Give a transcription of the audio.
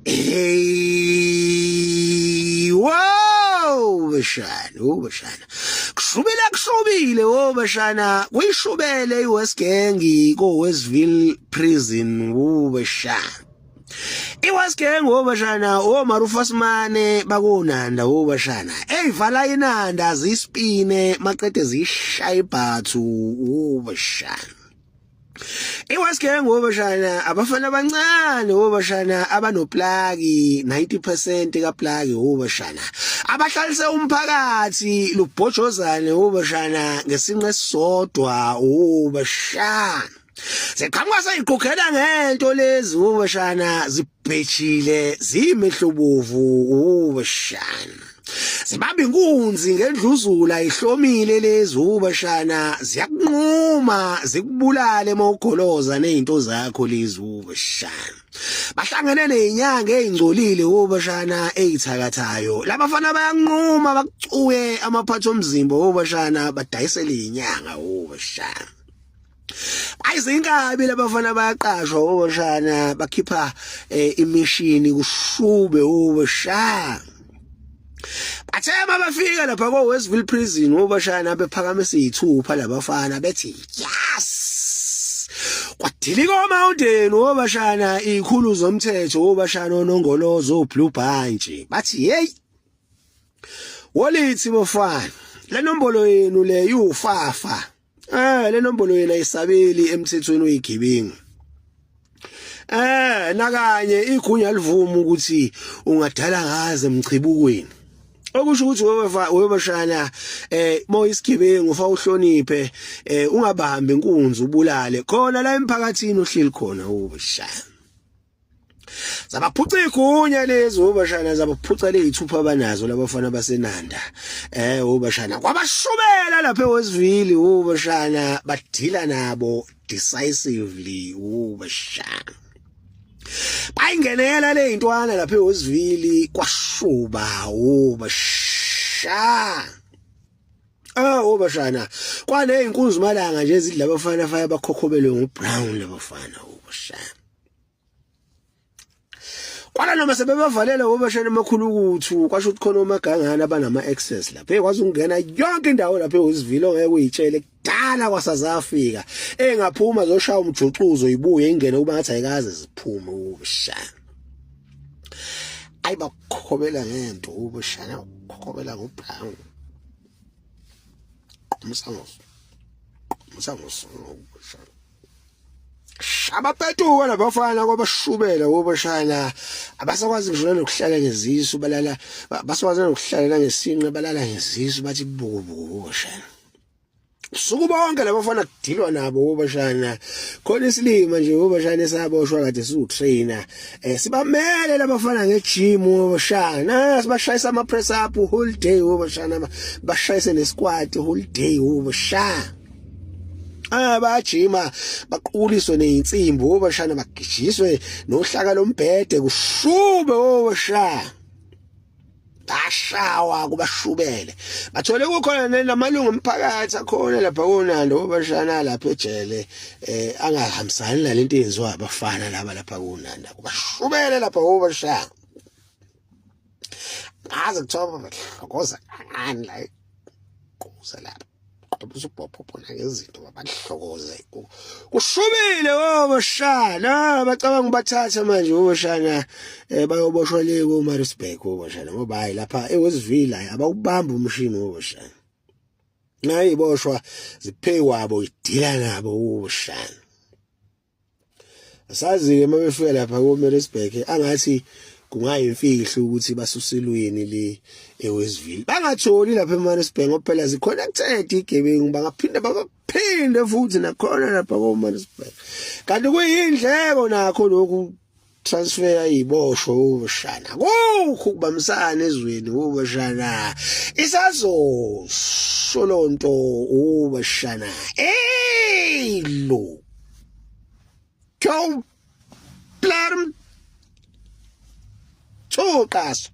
Hey, wow, bashana, oh bashana. Kushubile kushubile, oh bashana, kuyishubele iWest Gang ko Westville Prison, oh bashana. IWest Gang oh bashana, oh Marufa Simane bakonanda, oh bashana. Eyivala inanda zispine maqede zishaya ibhathu, oh bashana. IWest Gang obashana abafana abancane obashana abanoplaki 90% kaplaki obashana abahlalise umphakathi lubhojozane obashana ngesinqe esisodwa obashana ziqhamuka seyiqhukhela ngento lezi obashana zibhejile zimehlobovu obashana Zibamba inkunzi ngendluzula ihlomile lezi ubashana ziyakunquma zikubulale mawugoloza nezinto zakho lezi ubashana. Bahlangene nezinyanga ezingcolile ubashana ezithakathayo. Labafana bayanquma bakucuye amaphatho omzimba ubashana badayisele izinyanga ubashana. Ayizinkabi labafana bayaqashwa oboshana bakhipha eh, imishini kushube oboshana. Bathe mabafika lapha ko Westville Prison obashana bephakamisa izithupha labafana bethi yes. Kwadilika oMountain obashana izikhulu zomthetho obashana onongolozo Blue Bunch bathi hey Wolithi bafana le nombolo yenu le iwufafa Eh le nombolo yena ayisabeli emthethweni weyigebengu. Eh nakanye igunya livuma ukuthi ungadala ngaze emchibukweni. Okusho ukuthi wewe webashana eh moyisigebengu fa uhloniphe eh ungabambi inkunzi ubulale khona la emphakathini uhleli khona ubashana. Zabaphuca igunya lezi obashana zabaphuca lezithupha abanazo labafana basenanda eh obashana kwabashubela lapha eWestville obashana badila nabo decisively obashana bayingenela le intwana lapha eWestville kwashuba obashana Ah obashana kwaneyinkunzi malanga nje ezidla abafana faya bakhokhobelwe nguBrown labafana obashana Kwala noma sebebavalela obashana amakhulukuthu kwasho ukuthi khona omagangana abanama access lapha ekwazi ukungena yonke indawo lapha eWestville ongeke uyitshele kudala kwaSouth Africa engaphuma zoshaya umjuxuzo ibuye ingene kuba ngathi ayikaze ziphume ubushana ayibakhobela ngento ubushana ukhobela ngobrown qhumisa qhumisa ubushana Abapetuka labafana kwabashubela wobashana abasakwazi ngisho nokuhlala ngezisu balala basakwazi nokuhlala nangesinqe balala ngezisu bathi bukubuku bashana Suku bonke labafana kudilwa nabo wobashana khona isilima nje wobashana esaboshwa kade siwu trainer eh sibamele labafana ngegym wobashana sibashayisa ama press up whole day wobashana bashayise ne squat whole day wobashana Ah bayajima baquliswe nezinsimbi obashana bagijiswe nohlaka lombhede kushube obashana bashawa kubashubele bathole kukhona namalungu omphakathi akhona lapha konando obashana lapha ejele eh angahambisani nalento eyenziwa abafana laba lapha konanda kubashubele lapha obashana ngaze kuthiwa bahlokoza kangani la quza lapha qobuza ubhobhobho ngezinto babahlokoze kushubile obashana oh, bacabanga ubathatha manje obashana eh, bayoboshwa le ko Maritzburg obashana ngoba hayi lapha eWestville abawubamba umshini obashana nayi boshwa ziphekwabo idila nabo obashana Asazi-ke uma befika lapha ko-Maritzburg angathi kungayimfihlo ukuthi basuselweni le eWestville. Bangatholi lapha eMaritzburg ngoba phela zi-connected igebengu bangaphinde babaphinde futhi nakhona lapha ko-Maritzburg. Kanti kuyindleko nakho lokhu transfer iziboshwa ubushana kukho ukubambisana ezweni ubushana isazosho lonto ubushana hey lo go plarm tsokas